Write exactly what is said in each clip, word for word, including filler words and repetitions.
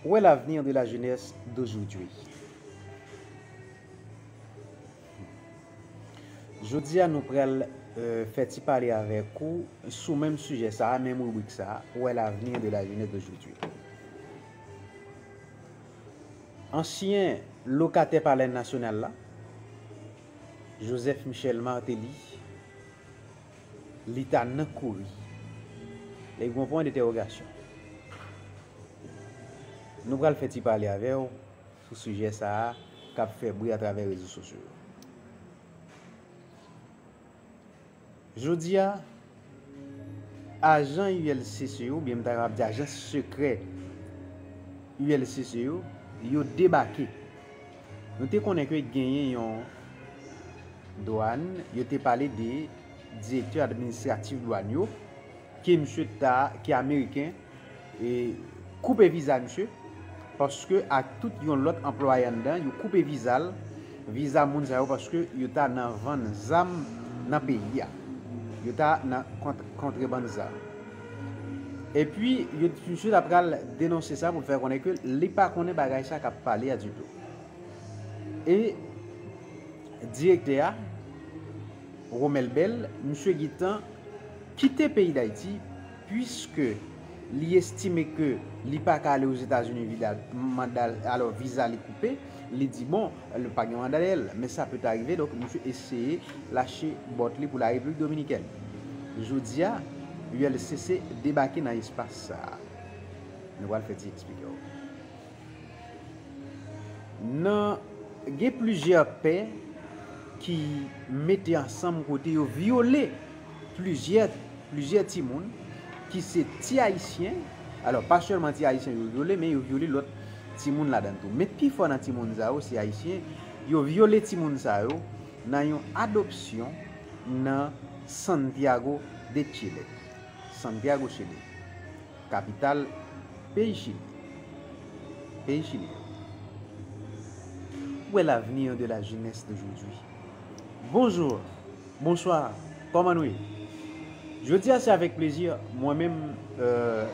Où est l'avenir de la jeunesse d'aujourd'hui? Jodi a nou pral euh, fè ti pale avèk ou sou menm sijè sa a, menm ribrik sa a, Où est l'avenir de la jeunesse d'aujourd'hui? Ansyen lokatè Palè Nasyonal la, Joseph Michel Martelly, li ta nan kouri. Lè gen yon pwen dentèwogasyon. Nou pral fè ti pale avè w sou sijè sa a k ap fè bri atravè rezo sosyo yo. Jodi a, ajan U L C C yo, oubyen m ta kapab di ajan sekrè U L C C yo, yo debake. Nou te konnen ke genyen yon dwàn, yo te pale de direktè administratif dwàn yo, ke misye ta, ki ameriken, e koupe viza misye, paske ak tout yon lòt anplwaye anndan, yo koupe viza l, viza moun sa yo, paske yo ta nan vann zam nan peyi a. Yo ta nan kont, kontrebann zam. Epi, yo, misye ta pral denonse sa pou l fè konnen ke li pa konnen bagay sa k ap pale a ditou. E direktè a, Romel Bell, misye gentan kite peyi Dayiti, puiske li estime ke li pa ka ale Ozetazini, vida, manda, alò, viza li koupe, li di, bon, li pa gen manda dèyè l, men sa pè ta rive, donk misye eseye lache bòt li pou Larepiblik Dominikèn. Jodi a, U L C C debake nan espas sa a. Nou pral fè ti eksplike w. Nan, gen plizyè pè ki mete ansanm kote yo vyole plizyè, plizyè timoun ki se ti ayisyen. Alò, pa sèlman ti ayisyen yo vyole, men yo vyole lòt timoun ladan tou. Men pi fò nan timoun sa yo se ayisyen. Yo vyole timoun sa yo nan yon adopsyon nan Santiago de Chile. Santiago, Chile. Kapital peyi Chili. Peyi Chili. Où est l'avenir de la jeunesse d'aujourd'hui? Bonjour, bonsoir, kòman nou ye? Jodi a se avèk plezi mwen menm, euh,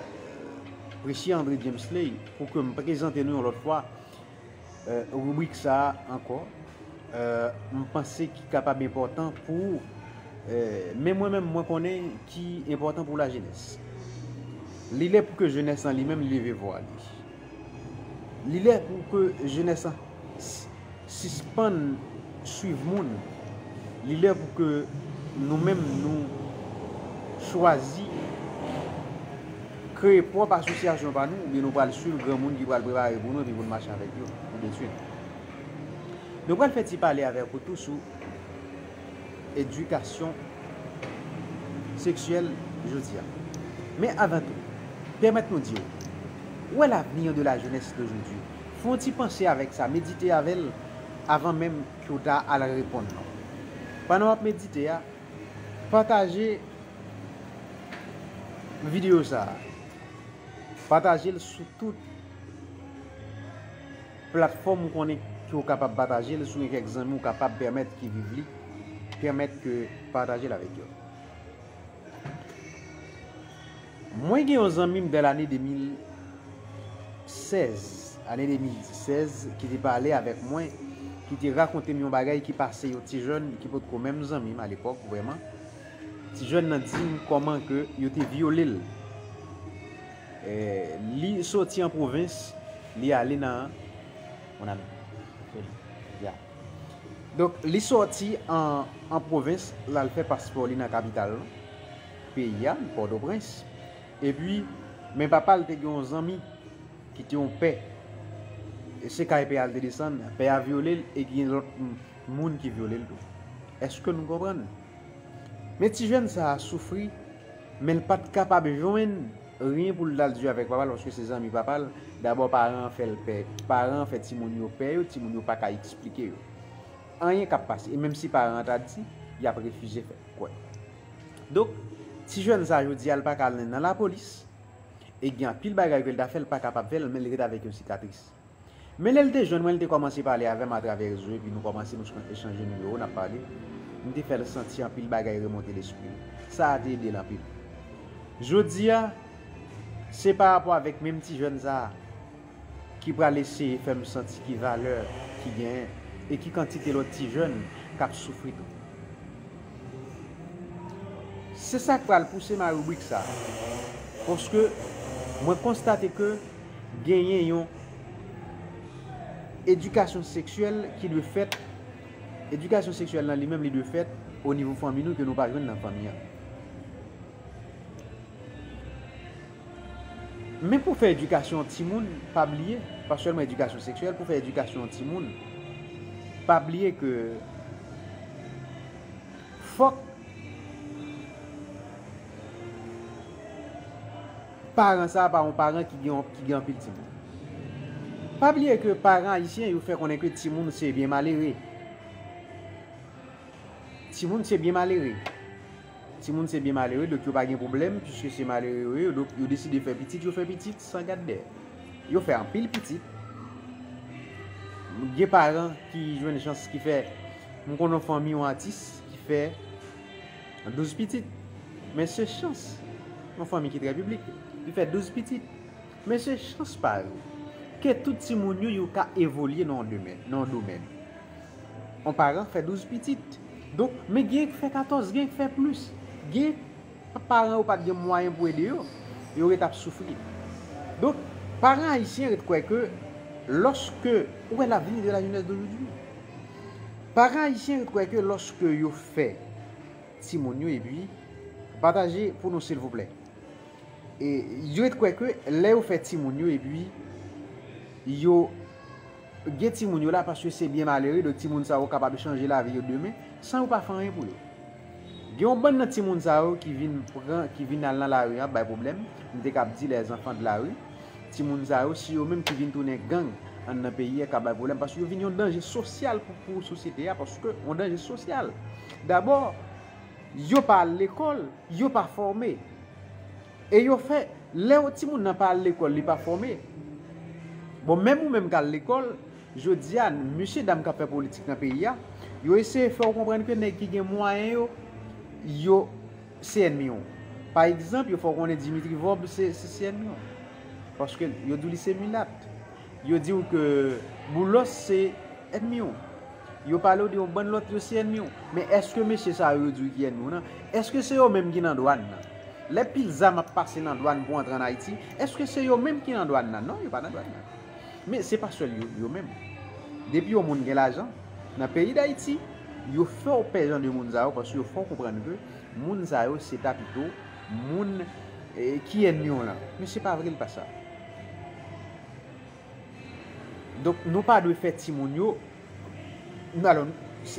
Prechi André James Ley, pou ke m prezante nou yon lòt fwa euh, ribrik sa a ankò, euh, m panse ki kapab enpòtan pou ou. Euh, men mwen menm, mwen konnen ki enpòtan pou lajenès. Li lè pou ke jenès lan li menm li leve vwa li. Li lè pou ke jenès lan s- sispann swiv moun. Li lè pou ke nou menm nou chwazi kreye pwòp asosyasyon pa nou, oubyen nou pral swiv granmoun ki pral prepare pou nou epi pou n mache avèk yo, oubyen swiv. Nou pral fè ti pale avèk ou tou sou edikasyon seksyèl jodi a. Men avan tou, pèmèt nou di w, où est l'avenir de la jeunesse d'aujourd'hui? Fè yon ti panse avèk sa, medite avè l avan menm ke w ta al reponn non. Pandan w ap medite a, pataje videyo sa a. Pataje l sou tout platfòm ou konnen ke w kapab pataje l, si w gen kèk zanmi w kapab pèmèt ki viv li, pèmèt ke pataje l avèk yo. Mwen gen yon zanmi m dan lane de mil sèz, ane de mil sèz, ki te pale avèk mwen, ki te rakonte m yon bagay ki pase yon ti jèn ki potko menm zanmi m alepòk, vrèman. Ti jèn nan di m kòman ke yo te vyole l. Eh, li soti an pwovens, li ale nan, mon ami, sori, ya. Donk, li soti an, an pwovens, l al fè paspò li nan kapital peyi a, Pòtoprens. Epi, men papa l te gen yon zanmi ki te yon pè. E se kay pè a l te desann, pè a vyole l e gen lòt m- moun ki vyole l tou. Èske nou konprann? Men ti jèn sa a soufri, men l pa t kapab jwenn ryen pou l t al di avèk papa l, paske se zanmi papa l. Dabò, paran an fè l pè. Paran an fè timoun yo pè yo, timoun yo pa ka eksplike yo anyen k ap pase. E menm si paran an ta di, y ap refize fè kwè. Donk, ti jèn sa a, jodi a, l pa ka al nan lapolis. E gen anpil bagay ke l ta fè, l pa kapab fè l, men l ret avèk yon sikatris. Men lè l te jwenn mwen, l te kòmanse pale avè m atravè rezo, epi nou kòmanse, nou echanje nimewo, n ap pale. M te fè l santi anpil bagay remonte lespri l. Sa a te ede l anpil. Jodi a, se pa rapò avèk menm ti jèn sa a. ki pral eseye fè m santi ki valè ki genyen e ki kantite lòt ti jèn k ap soufri tou. Se sa k pral pouse m a ribrik sa a. Paske mwen konstate ke genyen yon edikasyon seksyèl ki dwe fèt, edikasyon seksyèl nan li menm li dwe fèt o nivo fanmi nou ke nou pa jwenn nan fanmi an. Men pou fè edikasyon yon timoun, pa bliye, pa sèlman edikasyon seksyèl, pou fè edikasyon yon timoun, pa bliye ke fòk paran sa a pa yon paran ki gen, ki gen anpil timoun. Pa bliye ke paran ayisyen yo fè konnen ke timoun se byen malere. Timoun se byen malere. Timoun se byen malere, donk yo pa gen pwoblèm, piske se malere yo ye, donk yo deside fè pitit, yo fè pitit san gad dèyè. Yo fè anpil pitit. Gen paran ki jwenn chans ki fè, m konn yon fanmi, yon atis ki fè douz pitit. Men se chans. Yon fanmi ki trè piblik. Li fè douz pitit. Men se chans pa yo. Ke tout timoun yo, yo ka evolye nan yon domèn, nan yon domèn. Yon paran fè douz pitit. Donk, men gen ki fè katòz, gen ki fè plis. Gen paran yo pa t gen mwayen pou ede yo. Yo ret ap soufri. Donk, paran ayisyen ret kwè ke lòske, ou wè l'avenir de la jeunesse d'aujourd'hui. Paran ayisyen ret kwè ke lòske yo fè timoun yo, epi pataje pou nou silvouplè. E yo ret kwè ke lè yo fè timoun yo, epi yo gen timoun yo la paske se byen malere, donk timoun sa yo kapab chanje lavi yo demen, san yo pa fè anyen pou yo. Gen yon bann nan timoun sa yo ki vin pran, ki vin al nan lari an, bay pwoblèm. M te kab di les enfants de la rue. Timoun sa yo, si yo menm ki vin tounen gang anndan peyi a, ka bay pwoblèm, paske yo vin yon danje sosyal pou, pou sosyete a, paske yon danje sosyal. Dabò, yo pa al lekòl, yo pa fòme. E yo fè, lè yon timoun nan pa al lekòl, li pa fòme. Bon, menm ou menm k al lekòl, jodi a, mesye dam k ap fè politik nan peyi a, yo eseye fè w konprann ke nèg ki gen mwayen yo, yo se ènmi w. Pa egzanp, yo fè w konnen Dimitri Vorbe se, se, se ènmi w. Paske yo di w li se milat. Yo di w ke Boulos se ènmi w. Yo pale w de yon bann lòt, yo se ènmi w. Men èske mesye sa yo, yo di w ki ènmi w nan? Èske se yo menm ki nan dwàn nan? Lè pil zam ap pase nan dwàn pou antre ann Ayiti, èske se yo menm ki nan dwàn nan? Non, yo pa nan dwàn nan. Men se pa sèl yo, yo menm. Depi yon moun gen lajan, nan peyi Dayiti, yo fè w pè jan de moun sa yo, paske yo fè w konprann ke moun sa yo se ta pito moun, eh, ki ènmi w lan. Men se pa vre, li pa sa. Donk, nou pa dwe fè timoun yo, alò,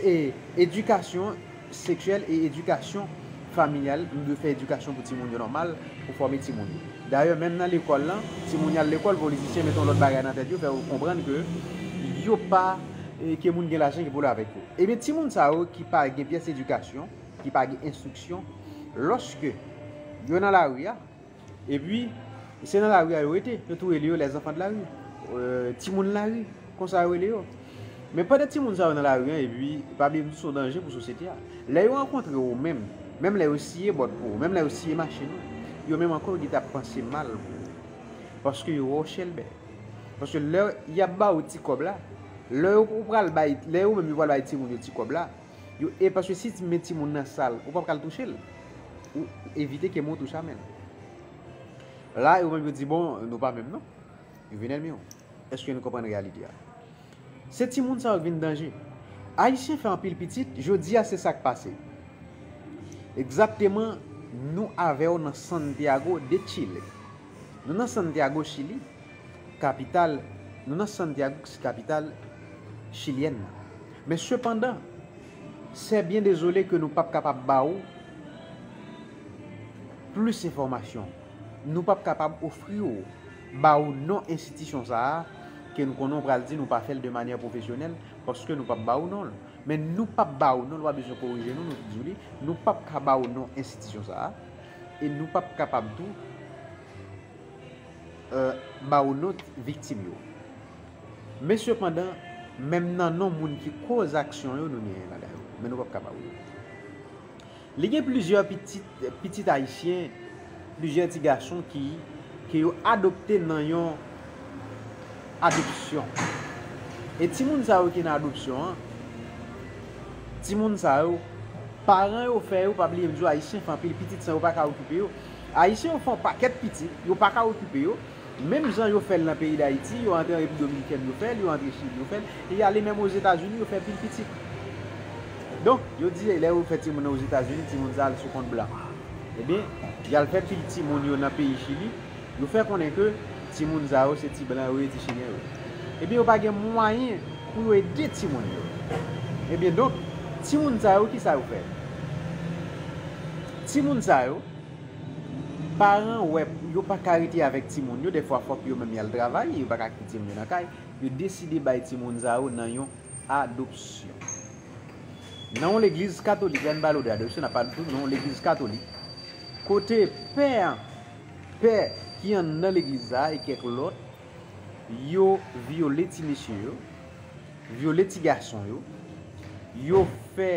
e, edikasyon seksyèl e edikasyon familyal, nou dwe fè edikasyon pou timoun yo nòmal, pou fòme timoun yo. Dayè, menm nan lekòl lan, timoun y al lekòl, politisyen mete yon lòt bagay nan tèt yo, fè yo konprann ke yo pa, e, ke moun gen lajan ki pou la avèk yo. Ebyen, timoun sa yo ki pa gen pyès edikasyon, ki pa gen enstriksyon, lòske yo nan lari a, epi, se nan lari a yo rete. Yo tou rele yo les enfants de la rue. Euh, timoun lari. Konsa yo rele yo. Men pandan timoun sa yo nan lari an, epi, pa bliye m di se yon danje pou sosyete a. Lè yo rankontre ou menm, menm lè yo siye bòt pou ou, menm lè yo siye machin ou, yo menm ankò yo gentan ap panse mal pou ou. Paske yo wè w chèlbè. Paske lè y ap ba ou ti kòb la, lè yo ou pral bay, lè yo menm yo pral bay timoun yo ti kòb la, yo, e paske si men timoun nan sal, ou p ap ka al touche l. Ou evite ke men w touche a men l. La, yo menm yo di, bon, nou pa menm non. Yo vin ènmi w. Èske nou konprann reyalite a? Se timoun sa yo k vin danje. Ayisyen fè anpil pitit, jodi a se sa k pase. Egzakteman, nou avè w nan Santiago de Chile. Nou nan Santiago, Chili, kapital, nou nan Santiago, ki se kapital chilyèn nan. Men sepandan, sè byen dezole ke nou p ap kapab ba w plis enfòmasyon. Nou p ap kapab ofri w, ba w non enstitisyon sa a, ke nou konnen w pral di nou pa fè l de manyè pwofesyonèl, paske nou p ap ba w non l. Men nou p ap ba w non l, w pa bezwen korije nou, nou di w li, nou p ap ka ba w non enstitisyon sa a, e nou p ap kapab tou, euh, ba w non viktim yo. Men sepandan, menm nan non moun ki koz aksyon yo, nou genyen ladan yo. Men nou p ap ka ba w yo. Li gen plizyè pitit, pitit ayisyen, plizyè ti gason ki, ke yo adopte nan yon, Adopsyon. E timoun sa yo ki nan adopsyon an, timoun sa yo, paran yo fè yo, pa bliye m di w, Ayisyen fè anpil pitit san yo pa ka okipe yo. Ayisyen yo fè yon pakèt pitit, yo pa ka okipe yo. Menm jan yo fè l nan peyi Dayiti, yo antre an Repiblik Dominikèn, yo fè l, yo antre Chili, yo fè l, e y ale menm Ozetazini, yo fè pil pitit. Donk, yo di, lè yo fè timoun nan Ozetazini, timoun sa al sou kont blan. Ebyen, y al fè pil timoun yo nan peyi Chili, yo fè konnen ke timoun sa yo se ti blan yo ye, ti chilyen yo ye. Ebyen, yo pa gen mwayen pou yo ede timoun yo. Ebyen, donk, timoun sa yo, ki sa yo fè? Timoun sa yo, paran wè yo pa ka rete avèk timoun yo, dèfwa fòk yo menm y al travay, yo pa ka kite timoun yo nan kay, yo deside bay timoun sa yo nan yon adopsyon. Nan yon legliz katolik, lè n pale de adopsyon, n ap pale tou nan yon legliz katolik, kote pè, pè ki anndan legliz sa a e kèk lòt, yo vyole ti mesye yo, vyole ti gason yo, yo fè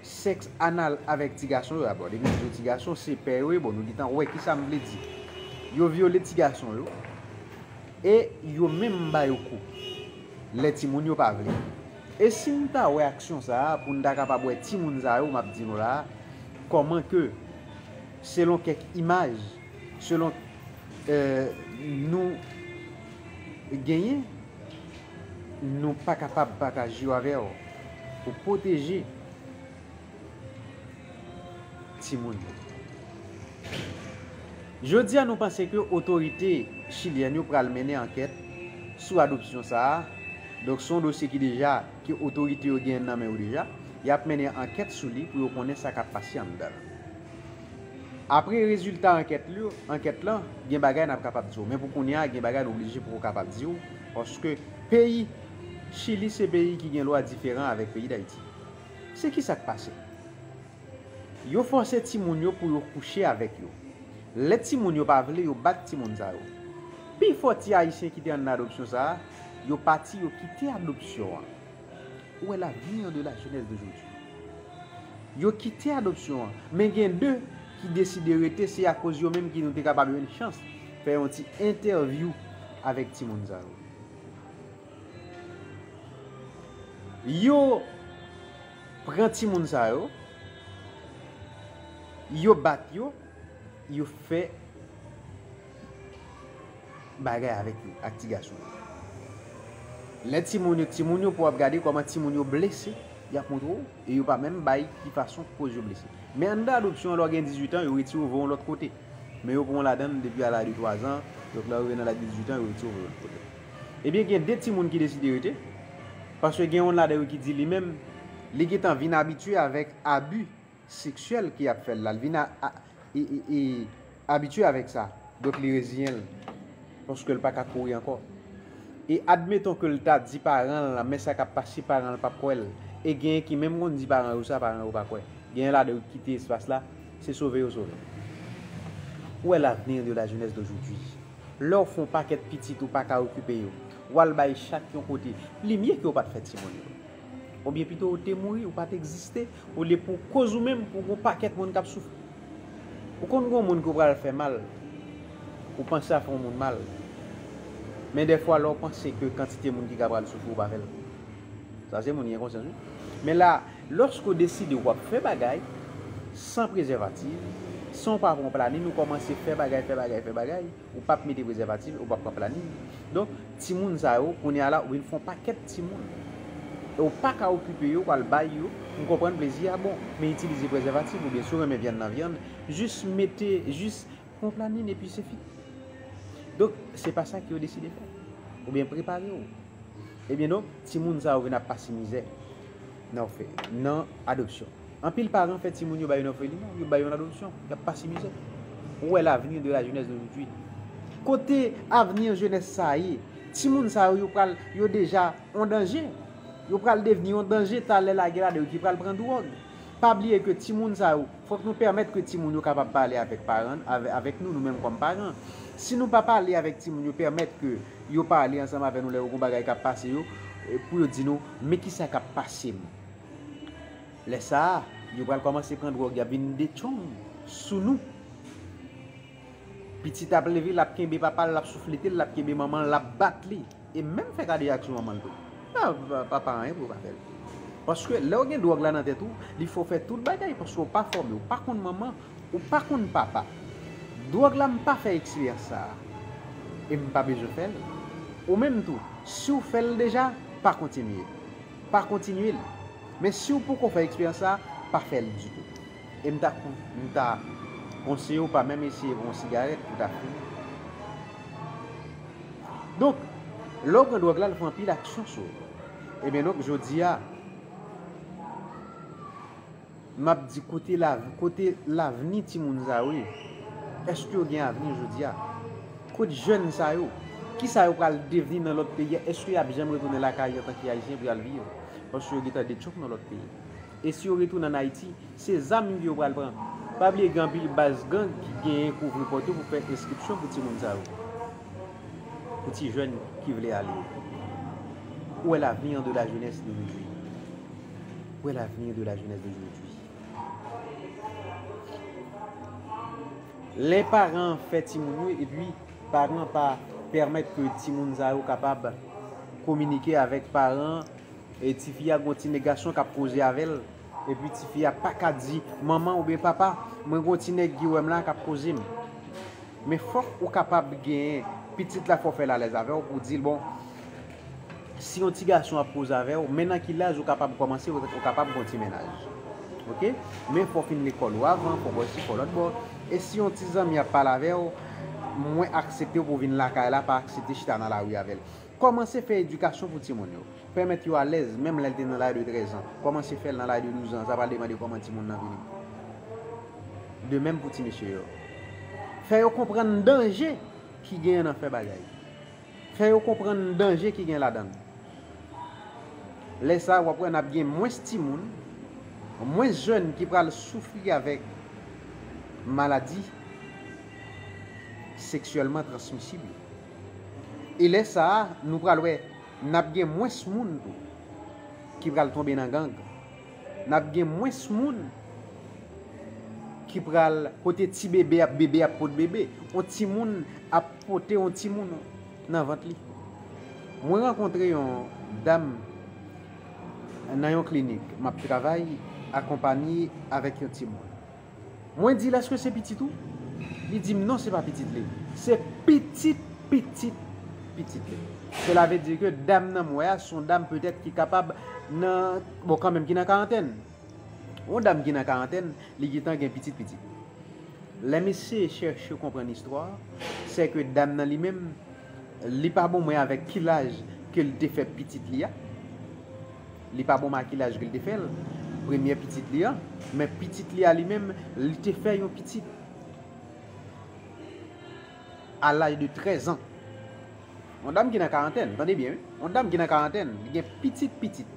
sèks anal avèk ti gason yo. Dabò, depi n di yo ti gason, se pè yo ye. Bon, nou gentan wè ki sa m vle di. Yo vyole ti gason yo, e yo menm ba yo kou lè timoun yo pa vle. E si n ta wè aksyon sa a, pou n ta kapab wè timoun sa yo, m ap di nou la a, kòman ke, selon kèk imaj, selon, eh, nou genyen, nou pa kapab pataje yo avè w pou pwoteje timoun yo. Jodi a, nou panse ke otorite chilyèn yo pral mennen ankèt sou adopsyon sa a. Donk, se yon dosye ki deja, ke otorite yo genyen nan men yo deja. Y ap mennen ankèt sou li pou yo konnen sa k ap pase anndan l. Apre rezilta ankèt li, ankèt lan, gen bagay n ap kapab di w. Men pou kounye a, gen bagay nou oblije poko kapab di w. Paske peyi Chili se peyi ki gen lwa diferan avèk peyi Dayiti. Se ki sa k pase? Yo fòse timoun yo pou yo kouche avèk yo. Lè timoun yo pa vle, yo bat timoun sa yo. Pifò ti Ayisyen ki te anndan adopsyon sa a, yo pati, yo kite adopsyon an. Où est l'avenir de la jeunesse d'aujourd'hui? Yo kite adopsyon an, men gen de ki deside rete, se akoz yo menm ki nou te kapab jwenn chans fè yon ti entèvyou avèk timoun sa yo. Yo pran timoun sa yo, yo bat yo, yo fè bagay avèk yo, ak ti gason yo. Lè timoun yo, timoun yo pou w ap gade kòman timoun yo blese, y ap montre w, e yo pa menm bay ki fason koz yo blese. Men anndan adopsyon an, lè w gen dizuit an, yo retire w voye w yon lòt kote. Men yo pran w ladan l depi a laj de twa zan, donk lè w rive nan laj de dizuit an, yo retire w voye w yon lòt kote. Ebyen, gen de timoun ki deside rete, paske gen youn ladan yo ki di li menm, li gentan vin abitye avèk abi seksyèl ke y ap fè l la. L vin a, a, e, e, e, abitye avèk sa. Donk, li reziyen l. Paske l pa ka kouri ankò. E admeton ke l ta di paran l, men sa k ap pase, paran l p ap kwè l. E genyen ki menm konn di paran yo sa, paran yo pa kwè. Genyen ladan yo ki kite espas la, se sove yo sove. Où est l'avenir de la jeunesse d'aujourd'hui? Lè w fè yon pakèt pitit ou pa ka okipe yo, w al bay chak yon kote, li mye ke w pa t fè timoun yo. Oubyen pito ou te mouri, ou pa t egziste, olye pou koz ou menm, pou gon pakèt moun k ap soufri. Ou konn gon moun ke w pral fè mal, ou panse a fè yon moun mal. Men dèfwa, lè w panse ke kantite moun ki ka pral soufri, ou pa fè l. Sa se moun ki gen konsyans, wi. Men la, lòske w deside w ap fè bagay san prezèvatif, san w pa pran planin, ou kòmanse fè bagay, fè bagay, fè bagay, ou p ap mete prezèvatif, ou p ap pran planin. Donk, timoun sa yo, kounye a la, ou vin fè yon pakèt timoun. E ou pa ka okipe yo, w al bay yo, m konprann plezi a bon, men itilize prezèvatif, oubyen si w renmen vyann nan vyann, jis mete, jis pran planin epi se fini. Donk, se pa sa ke yo deside fè. Oubyen prepare w. Ebyen donk, timoun sa yo vin ap pase mizè nan ofè, nan adopsyon. Anpil paran fè timoun yo bay yon òfelina, yo bay yon adopsyon, y ap pase mizè. Où est l'avenir de la jeunesse d'aujourd'hui? Kote avni jenès sa ye? Timoun sa yo, yo pral, yo deja an danje. Yo pral devni yon danje talè lagè ladan yo ki pral pran dwòg. Pa bliye ke timoun sa yo, fòk nou pèmèt ke timoun yo kapab pale avèk paran, avè-, avèk nou, nou menm kòm paran. Si nou pa pale avèk timoun yo, pèmèt ke yo pale ansanm avè nou lè yo gon bagay k ap pase yo, e, pou yo di nou, men ki sa k ap pase m. Lè sa a, yo pral kòmanse pran dwòg, y ap vin detchong sou nou. Pitit ap leve, l ap kenbe papa l, l ap souflete l, l ap kenbe manman l, l ap bat li. E menm fè kadejak sou manman l tou. Pa, pa, pa, pa anyen pou yo pa fè l. Paske lè w gen dwòg la nan tèt ou, li fè w fè tout bagay paske w pa fòme, w pa konn manman, ou pa konn papa. Dwòg la, m pa fè eksperyans sa a. E m pa bezwen fè l. Ou menm tou, si w fè l deja, pa kontinye. Pa kontinye l. Men si w poko fè eksperyans sa a, pa fè l ditou. E m ta, m ta konseye w pa menm eseye pran yon sigarèt pou ta fini. Donk, lè w pran dwòg la, l fè anpil aksyon sou ou. Ebyen donk, jodi a, m ap di kote lav-, kote lavni timoun sa yo ye? Èske yo gen avni jodi a? Kot jèn sa yo? Kisa yo pral devni nan lòt peyi a? Èske y ap janm retounen lakay yo antanke Ayisyen pou y al viv? Paske yo gentan detchòk nan lòt peyi. E si yo retounen ann Ayiti, se zam yo pral pran. Pa bliye gen anpil baz gang ki genyen kouvri pòt yo pou fè enskripsyon pou timoun sa yo. Pou ti jèn ki vle ale yo. Où est l'avenir de la jeunesse d'aujourd'hui? Où est l'avenir de la jeunesse d'aujourd'hui? Lè paran an fè timoun yo, epi paran an pa pèmèt ke timoun sa yo kapab kominike avèk paran an, e tifi a gon ti nèg gason k ap koze avè l, epi tifi a pa ka di, "Manman oubyen papa, mwen gon ti nèg ki wè m la k ap koze m." Men fòk ou kapab genyen pitit la, fò w fè l alèz avè w pou w di l, bon, si yon ti gason ap koze avè w, men nan ki laj ou kapab kòmanse, ou, ou kapab gon ti mennaj. Oke? Men fò w fin lekòl ou avan, fò w bò isi, fò w lòt bò. E si yon ti zanmi ap pale avè w, mwen aksepte w pou w vin lakay la, pa aksepte chita nan lari avè l. Kòmanse fè edikasyon pou timoun yo. Pèmèt yo alèz, menm lè l te nan laj de trèz an. Kòmanse fè l nan laj de douz an, sa pral depande kòman timoun nan vini. De menm pou ti mesye yo. Fè yo konprann danje ki genyen nan fè bagay. Fè yo konprann danje ki gen ladan l. Lè sa a, w ap wè n ap gen mwens timoun, mwens jèn ki pral soufri avèk maladi seksyèlman transmisib yo. E lè sa a, nou pral wè n ap gen mwens moun tou ki pral tonbe nan gang. N ap gen mwens moun ki pral kote ti bebe ap, bebe ap pot bebe. Yon timoun ap pote yon timoun nan vant li. Mwen rankontre yon dam nan yon klinik, m ap travay, akonpanye avèk yon timoun. Mwen di l, "Èske se pitit ou?" Li di m, "Non, se pa pitit li. Se pitit, pitit, pitit li." Sela vle di ke dam nan m wè a, se yon dam petèt ki kapab nan, bon, kanmenm ki nan karantèn. Yon dam ki nan karantèn, li gentan gen pitit, pitit. Lè m eseye chèche konprann istwa, se ke dam nan li menm, li pa bon mwen avèk ki laj ke l te fè pitit li a. Li pa bon mwen ak ki laj ke l te fè l, premyè pitit li a, men pitit li a li menm, li te fè yon pitit a laj de trèz an. Yon dam ki nan karantèn, tande byen, wi. Yon dam ki nan karantèn, li gen pitit pitit.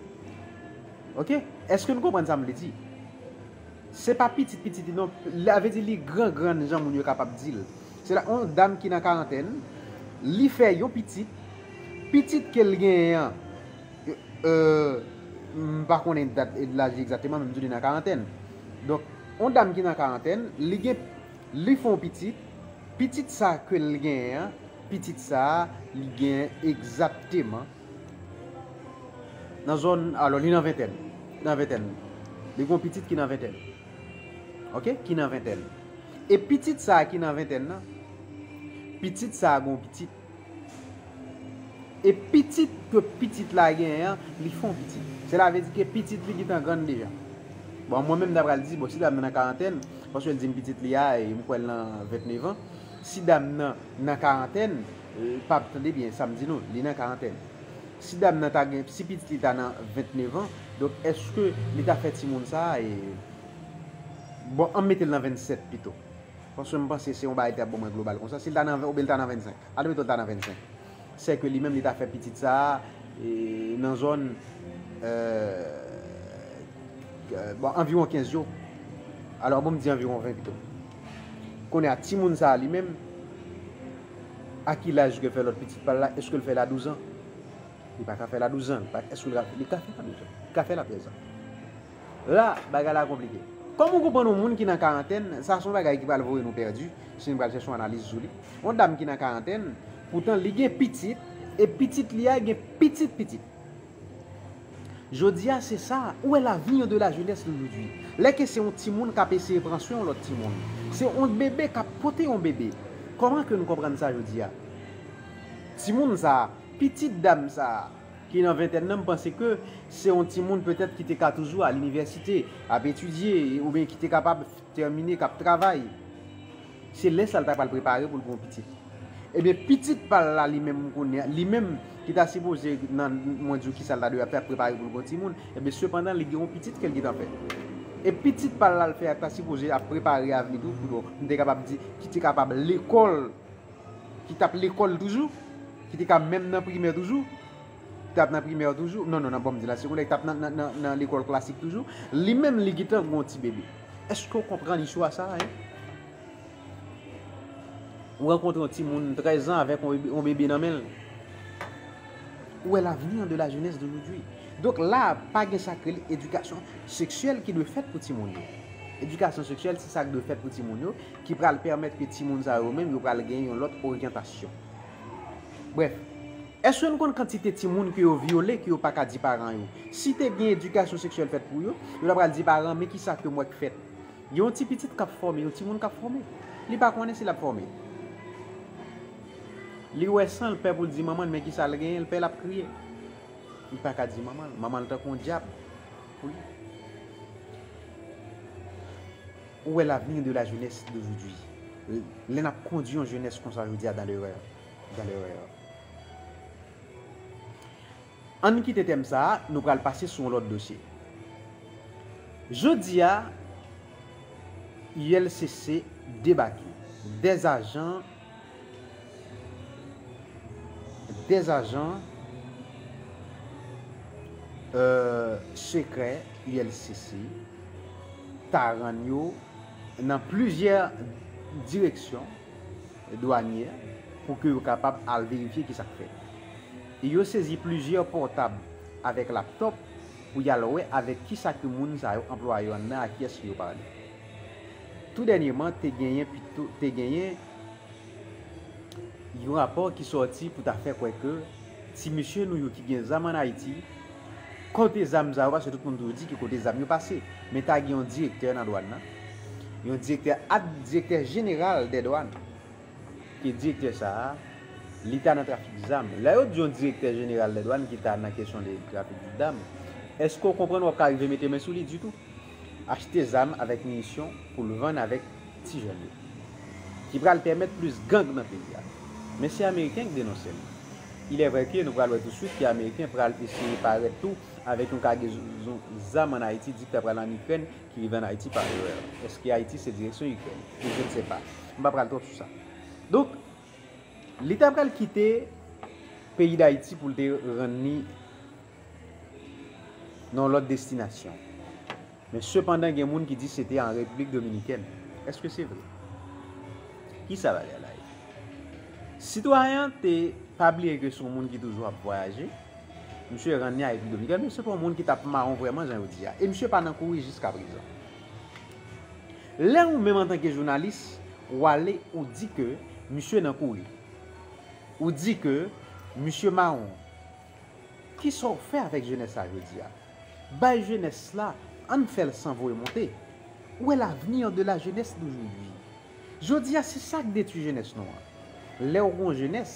Oke? Èske nou konprann sa m vle di? Se pa pitit pitit li non, sa vle di li gran grann jan moun yo kapab di l. Se la, yon dam ki nan karantèn, li fè yon pitit, pitit ke l genyen an, euh, m pa konnen dat, laj li egzakteman, men m di w li nan karantèn. Donk, yon dam ki nan karantèn, li gen, li fè yon pitit, pitit sa ke l genyen an, pitit sa a, li genyen egzakteman nan zòn, alò, li nan ventèn. Nan ventèn. Li gen yon pitit ki nan ventèn. Oke? Ki nan ventèn. E pitit sa a ki nan ventèn nan, pitit sa a gen yon pitit. E pitit ke pitit la genyen an, li fè yon pitit. Sela vle di ke pitit li gentan grann deja. Bon, mwen menm, m ta pral di, bon, si dam nan nan karantèn, paske l di m pitit li a, e m kwè l nan ventnèf an. Si dam nan nan karantèn, l p ap, tande byen sa m di nou, li nan karantèn. Si dam nan ta gen, si pitit li ta nan ventnèf an, donk èske li ta fè timoun sa a, e, bon, ann mete l nan vennsèt pito. Paske m panse se yon bagay ki t ap bon mwen global konsa. Si l ta nan ven, oubyen l ta nan vennsenk. Admeton l ta nan vennsenk. Se ke li menm li ta fè pitit sa a, e, nan zòn, euh, bon, anviwon kenz yo. Alò, bon, m di anviwon ven pito. Kounye a, timoun sa a li menm, a ki laj ke l fè lòt pitit pa l la? Èske l fè l a douz an? Li pa ka fè l a douz an. Li pa, èske l ka, li ka fè l a douz an? Li ka fè l a trèz an. La, bagay la konplike. Kòm ou konprann yon moun ki nan karantèn, sa se yon bagay ki pral voye nou pèdi, si nou pral chèche yon analiz sou li. Yon dam ki nan karantèn, poutan li gen pitit, e pitit li a gen pitit pitit. Jodi a, se sa, où est l'avenir de la jeunesse d'aujourd'hui? Lè ke se yon timoun k ap eseye pran swen yon lòt timoun. Se yon bebe k ap pote yon bebe. Kòman ke nou konprann sa jodi a? Timoun sa, pitit dam sa, ki nan ventèn nan, m panse ke se yon timoun petèt ki te ka toujou al inivèsite, ap etidye, oubyen ki te kapab tèmine, k ap travay. Se lè sa l ta pral prepare pou l gen yon pitit. Ebyen, pitit pa l la, li menm, kounye a, li menm ki ta sipoze nan, mwen di w kisa l ta dwe ap fè, ap prepare pou l gen yon timoun, ebyen, sepandan, li gen yon pitit ke l gentan fè. E pitit pa l la, l fè a, ta sipoze ap prepare avni tou, pou, m te kapab di, ki te kapab lekòl, ki t ap lekòl toujou, ki te ka menm nan primè toujou, ki t ap nan primè toujou, non, non, nan, bon, m di nan segondè, ki t ap nan, nan, nan, nan lekòl klasik toujou, li menm, li gentan gen yon ti bebe. Èske w konprann istwa sa a, en? Ou rankontre yon timoun trèz an avèk yon bebe, yon bebe nan men l. Où est l'avenir de la jeunesse d'aujourd'hui? Donk la, pa gen sa k rele edikasyon seksyèl ki dwe fèt pou timoun yo. Edikasyon seksyèl, se sa k dwe fèt pou timoun yo, ki pral pèmèt ke timoun sa yo menm, yo pral gen yon lòt oryantasyon. Brèf, èske nou konn kantite timoun ke yo vyole, ke yo pa ka di paran yo? Si te gen edikasyon seksyèl fèt pou yo, yo ta pral di paran, men kisa ke m wè k fèt. Gen yon ti pitit k ap fòme, yon timoun k ap fòme. Li pa konnen si l ap fòme. Li wè san, l pè pou l di manman l, men kisa l genyen, l pè l ap kriye. Li pa ka di manman l. Manman l tankou yon dyab pou li. Où est l'avenir de la jeunesse d'aujourd'hui? Lè n ap kondui yon jenès konsa jodi a dans l'erreur. Dans l'erreur. Ann kite tèm sa a, nou pral pase sou yon lòt dosye. Jodi a, U L C C debake. Des agents, des agents, euh, secrets U L C C ta rann yo nan plizyè direksyon dwanyè pou ke yo kapab al verifye kisa k fèt. E yo sezi plizyè pòtab avèk laptòp pou y al wè avèk kisa ke moun sa yo, anplwaye yo anndan, a kiyès ke yo pale. Tou dènyèman, te genyen pito, te genyen yon rapò ki sòti pou ta fè kwè ke ti mesye nou yo ki gen zam ann Ayiti, kote zam sa yo, paske tout moun toujou di ki kote zam yo pase. Men ta gen yon direktè nan dwàn nan, yon direktè, ad-, direktè jeneral dè dwàn, ke direktè sa a, li ta nan trafik zam. Lè yo di yon direktè jeneral dè dwàn ki ta nan kesyon de trafik zam, èske w konprann w ap ka rive mete men sou li ditou? Achte zam avèk minisyon pou l vann avèk ti jèn yo, ki pral pèmèt plis gang nan peyi a. Men se Ameriken k denonse l. Il est vrai ke nou pral wè touswit ke Ameriken pral eseye parèt tou avèk yon kagezon zam ann Ayiti, di k ta pral ann Ikrèn, ki rive ann Ayiti pa erè. Èske Ayiti se direksyon Ikrèn? Je ne sais pas. M pa pral twòp sou sa. Donk, li ta pral kite peyi Dayiti pou l te rann li nan yon lòt destinasyon. Men sepandan, gen moun ki di se te an Repiblik Dominikèn. Èske se vre? Kisa bagay la ye? Sitwayen an te pa bliye ke se yon moun ki toujou ap vwayaje. Misye rann li a Repiblik Dominikèn, men se pa yon moun ki t ap mawon vrèman, jan yo di a. E misye pa nan kouri jiskaprezan. Lè ou menm antanke jounalis, ou ale, ou di ke misye nan kouri. Ou di ke misye mawon. Kisa w fè avèk jenès la jodi a? Bay jenès la, ann fè l san voye monte. Où est l'avenir de la jeunesse d'aujourd'hui? Jodi a, se sa k detwi jenès nou an. Lè w gon jenès,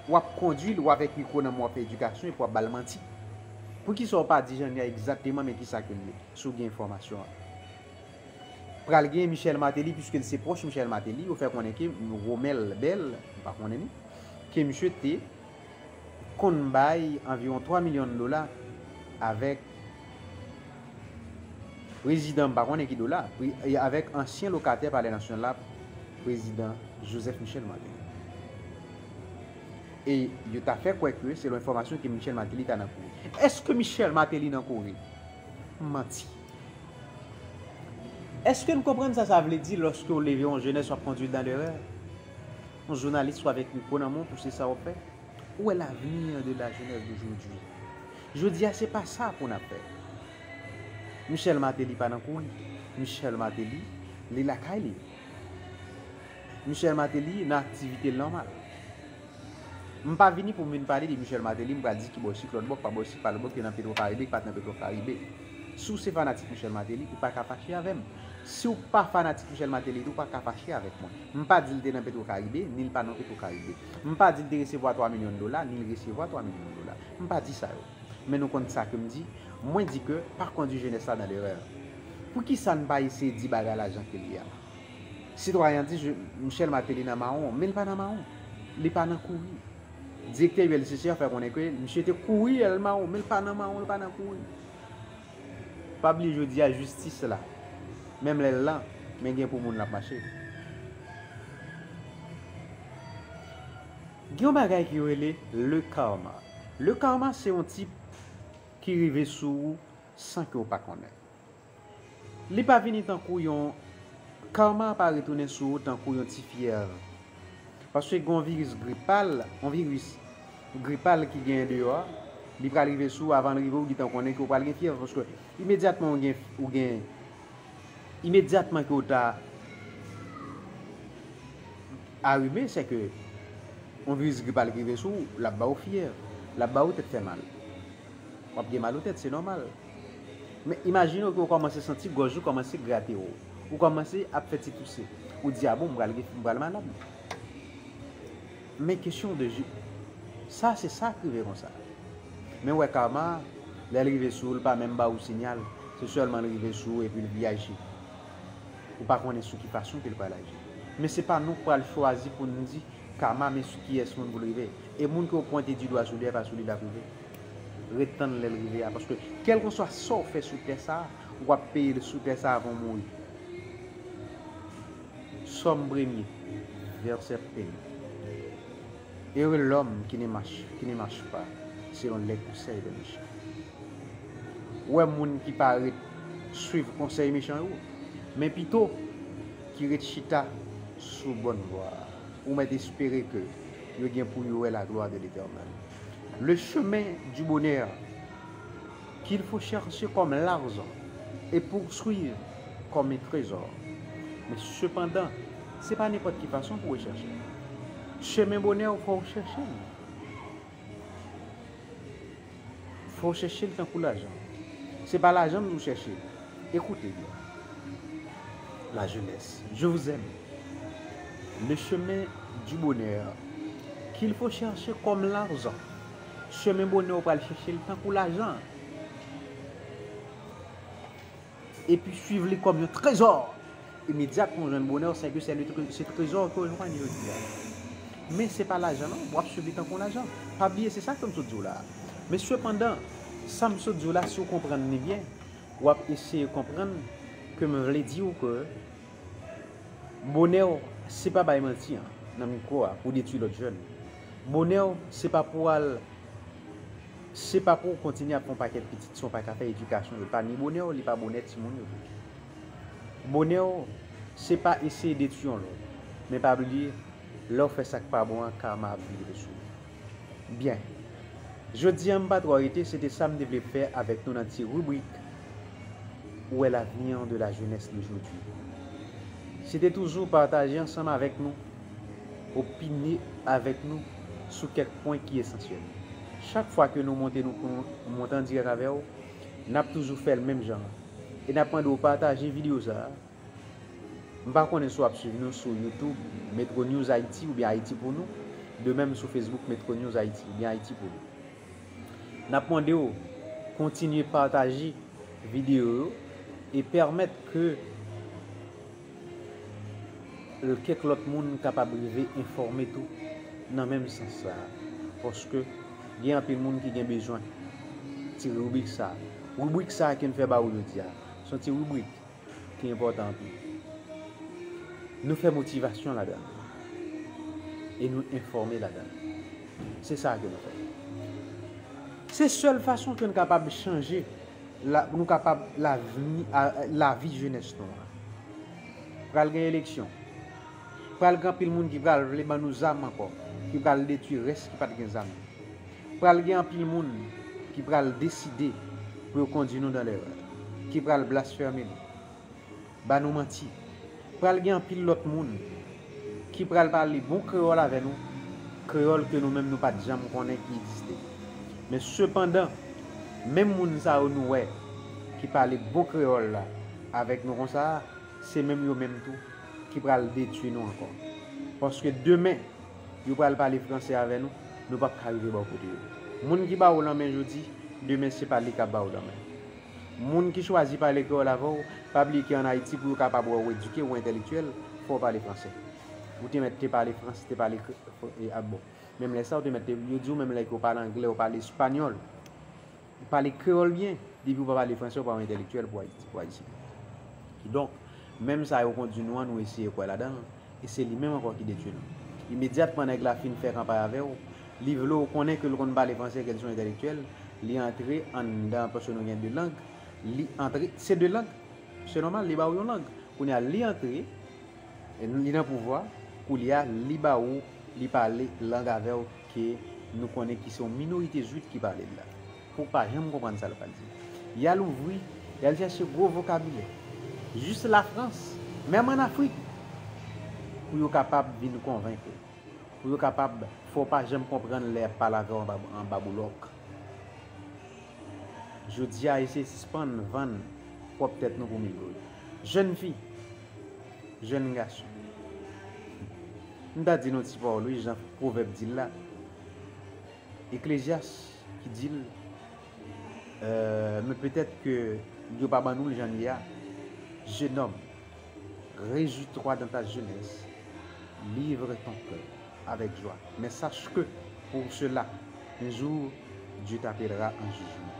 w ap kondui l, w avèk mikwo nan men w, w ap fè edikasyon, epi w ap ba l manti. Poukisa w pa di jan l ye a egzakteman, men kisa ke l ye, si w gen enfòmasyon an? Pral gen Michel Martelly, piske l se pwòch Michel Martelly, yo fè konnen ke Romel Bell, m pa konnen li, ke misye te konn bay anviwon twa milyon dola avèk prezidan, m pa konnen ki dola, pre-, e avèk ansyen lokatè Palè Nasyonal la, prezidan Joseph Michel Martelly. E yo ta fè kwè ke, selon enfòmasyon, ke Michel Martelly ta nan kouri. Èske Michel Martelly nan kouri? Manti. Èske n konprann sa sa vle di lòske w leve yon jenès w ap kondui l dan lerè? Yon jounalis ou avèk mikwo nan men w pou se sa w ap fè? Où est l'avenir de la jeunesse d'aujourd'hui? Jodi a, se pa sa pou n ap fè. Michel Martelly pa nan kouri. Michel Martelly, li lakay li. Michel Martelly nan aktivite l nòmal. M pa vini pou m vin pale de Michel Martelly, m pral di ki bò chik lòt bò, k pa bò chik pa lòt bò, ki nan Petro Caribe, k pa t nan Petro Caribe. Si w se fanatik Michel Martelly, ou pa ka fache avè m. Si w pa fanatik Michel Martelly tou, ou pa ka fache avèk mwen. M pa di l te nan Petro Caribe, ni l pa nan Petro Caribe. M pa di l te resevwa twa milyon dola, ni l resevwa twa milyon dola. M pa di sa yo. Men nou konn sa ke m di. Mwen di ke pa kondui jenès la nan lerè. Poukisa n pa eseye di bagay la jan ke l ye a? Sitwayen an di, Michel Martelly nan mawon, men l pa nan mawon. Li pa nan kouri. Direktè U L C C a fè konnen ke misye te kouri al mawon, men l pa nan mawon, l pa nan kouri. Pa bliye jodi a jistis la, menm lè l lan, men gen pou moun l ap mache. Gen yon bagay ki rele le karma. Le karma se yon tip ki rive sou ou san ke w pa konnen. Li pa vini tankou yon, karma pa retounen sou ou tankou yon ti fyèv. Paske gen yon viris gripal, yon viris gripal ki genyen deyò a, li pral rive sou ou, avan l rive ou gentan konnen ke w pral gen fyèv, paske imedyatman ou gen, ou gen, imedyatman ke w ta arime, se ke yon viris gripal ki rive sou ou, l ap ba w fyèv, l ap ba w tèt fè mal. W ap gen mal ou tèt, se nòmal. Men imajine w ke w kòmanse santi gòj ou kòmanse grate w. Ou kòmanse ap fè ti touse. Ou di, a bon, m pral, m pral malad. Men kesyon de je-, sa se sa k rive konsa. Men w wè karma, lè l rive sou ou, l pa menm ba ou sinyal. Se sèlman l rive sou ou epi l vyaje. Ou pa konnen sou ki fason ke l pral aji. Men se pa nou k pral chwazi pou n di, Kama, men sou kiyès moun pou l rive. E moun ke w pwente di dwa sou li a, pa sou li l ap rive. Ret tann lè l rive a, paske kèlkanswa sa w fè sou tè sa a, w ap peye l sou tè sa a avan w mouri. Sòm premye, vèsè premye. Heureux l'homme qui ne marche, qui ne marche pas selon les conseils des méchants. Ou wè moun ki pa ret swiv konsèy mechan yo, men pito ki ret chita sou bòn vwa a. Ou mèt espere ke yo gen pou yo wè la gloire de l'Éternel. Le chemin du bonheur qu'il faut chercher comme l'argent et poursuivre comme un trésor. Men sepandan, se pa nenpòt ki fason pou w chèche l. Chemen bonè w, fò w chèche l. Fò w chèche l tankou lajan. Se pa lajan m di w chèche. Écoutez bien. La jeunesse, je vous aime. Le chemin du bonheur qu'il faut chercher comme l'argent. Chemen bonè w pral chèche l tankou lajan. Epi suiv li kòm yon trezò. Imedyatman w jwenn bonè w, sèke se le tre-, se trezò ke w jwenn jodi a. Men se pa lajan non, w ap suiv li tankou lajan. Pa bliye, se sa ke m sot di w la a. Men sepandan, sa m sot di w la, si w konprann li byen, w ap eseye konprann ke m vle di w ke bonè w, se pa bay manti an nan mikwo a pou detwi lòt jèn. Bonè w, se pa pou al Se pa pou w kontinye ap fè yon pakèt pitit san w pa ka fè edikasyon yo. Li pa ni bonè w, li pa bonè timoun yo tou. Bonè w, se pa eseye detwi yon lòt. Men pa bliye, lè w fè sa k pa bon an, kama ap vire sou ou. Byen. Jodi a, m pa twò rete, se te sa m te vle fè avèk nou nan ti ribrik Où est l'avenir de la jeunesse d'aujourd'hui? Se te toujou pataje ansanm avèk nou, opine avèk nou sou kèk pwen ki esansyèl. Chak fwa ke nou monte, nou, nou monte an dirèk avè w, n ap toujou fè l menm jan an. E n ap mande w pataje videyo sa a. M pa konnen si w ap swiv nou sou YouTube, Metro News Haïti oubyen Ayiti pou nou. De menm sou Facebook, Metro News Haïti oubyen Ayiti pou nou. N ap mande w kontinye pataje videyo yo e pèmèt ke kèk lòt moun kapab rive enfòme tou nan menm sans sa a. Paske gen anpil moun ki gen bezwen ti ribrik sa a. Ribrik sa a ke n fè ba ou jodi a, se yon ti ribrik ki enpòtan anpil. Nou fè motivasyon ladan l. E nou enfòme ladan l. Se sa ke nou fè. Se sèl fason ke n kapab chanje, la, nou kapab lavni, a, lavi jenès nou an. Pral gen eleksyon. Pral gen anpil moun ki pral vle ban nou zam ankò, ki pral detwi rès ki pa t gen zam yo. Pral gen anpil moun ki pral deside pou yo kondui nou dan lerè, ki pral blasfeme nou. ba nou manti. Pral gen anpil lòt moun ki pral pale bon kreyòl avè nou, kreyòl ke nou menm nou pa t janm konnen ki egziste. Men sepandan, menm moun sa yo nou wè ki pale bon kreyòl la avèk nou konsa a, se menm yo menm tou ki pral detwi nou ankò. Paske demen, yo pral pale fransè avè nou, nou p ap ka rive bò kote yo. Moun ki ba w lanmen jodi, demen se pa li k ap ba w lanmen. Moun ki chwazi pale kreyòl avè w, pa bliye ke ann Ayiti, pou yo kapab wè w edike, ou entèlektyèl, fò w pale fransè. Ou te mèt te pale fransè, te pale kre-, e, a, bon. Menm lè sa, ou te mèt te, yo di w menm lè ke w pale anglè, w pale espanyòl, ou pale kreyòl byen, depi w pa pale fransè, ou pa yon entèlektyèl pou Ayiti, pou Ayiti. Kidonk, menm sa yo kondi nou an, nou eseye kwè ladan l, e se li menm ankò ki detwi nou. Imedyatman nèg la fin fè kanpay avè w, li vle w konnen ke l konn pale fransè, ke l se yon entèlektyèl, li antre anndan, paske nou gen de lang, li antre, se de lang, se nòmal, li ba w yon lang. Kounye a, li antre, li nan pouvwa, koulye a, li ba ou, li pale lang avè w ke nou konnen ki se yon minorite zwit ki pale l la. Pou w pa janm konprann sa l pral di. Y al ouvri, y al chèche gwo vokabilè. Jis Lafrans, menm ann Afrik, pou yo kapab vin konvenk ou. Pou yo kapab fè w pa janm konprann lè y ap pale avè w anba, anba boulòk. Jodi a, eseye sispann vann pwòp tèt nou pou mil goud. Jèn fi, jèn gason. M ta di nou ti pawòl, wi, jan pwovèb di l la. Eklezyas ki di l, euh, men petèt ke yo pa ban nou l jan l ye a. Jeune homme, réjouis-toi dans ta jeunesse, livre ton cœur avec joie. Mais sache que pour cela, un jour, Dieu t'appellera en jugement.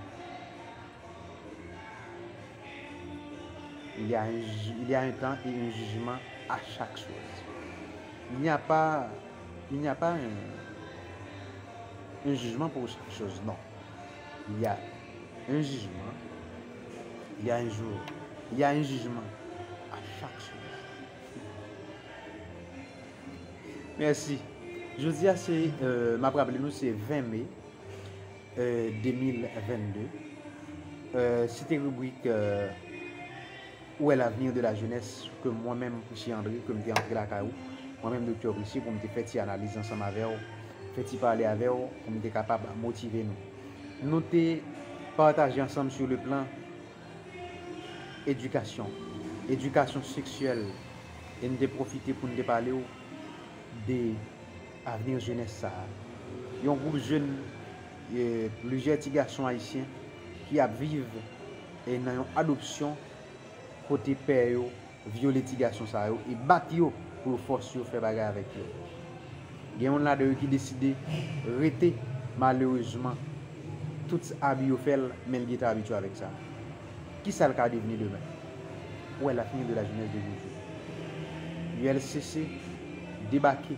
Il y a un, ju- il y a un temps et un jugement à chaque chose. Il n'y a pas, il n'y a pas un, un jugement pour chaque chose, non. Il y a un jugement, il y a un jour, il y a un jugement à chaque chose. Mèsi. Jodi a, se, euh, m ap raple nou, se ven me, euh, de mil vennde. Euh, se te ribrik, euh, Où est l'avenir de la jeunesse? Ke mwen menm, Richie André, ke m te antre lakay ou, mwen menm, Doktè Richie, pou m te fè ti analiz ansanm avè w, fè ti pale avè w, pou m te kapab motive nou. Nou te pataje ansanm sur le plan éducation, éducation sexuelle, e n te pwofite pou n te pale w de avni jenès sa a. Yon gwoup jèn, e, plizyè ti gason ayisyen ki ap viv, e, nan yon adopsyon kote pè yo vyole ti gason sa yo e bat yo pou yo fòse yo fè bagay avèk yo. Gen youn ladan yo ki deside rete, malerezman, tout abi yo fè l, men l gentan abitye avèk sa. Kisa l ka devni demen? Où est l'avenir de la jeunesse de nos jours? U L C C debake.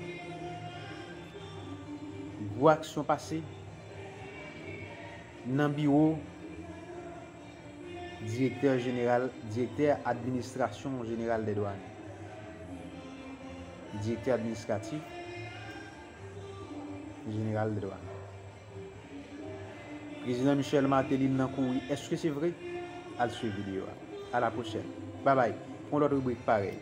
Gwo aksyon pase nan biwo direktè jeneral, direktè administrasyon jeneral dè dwàn. Direktè administratif jeneral dè dwàn. Prezidan Michel Martelly nan kouri. Èske se vre? Al swiv videyo a. A la pwochèn. Babay. Pou yon lòt ribrik parèy.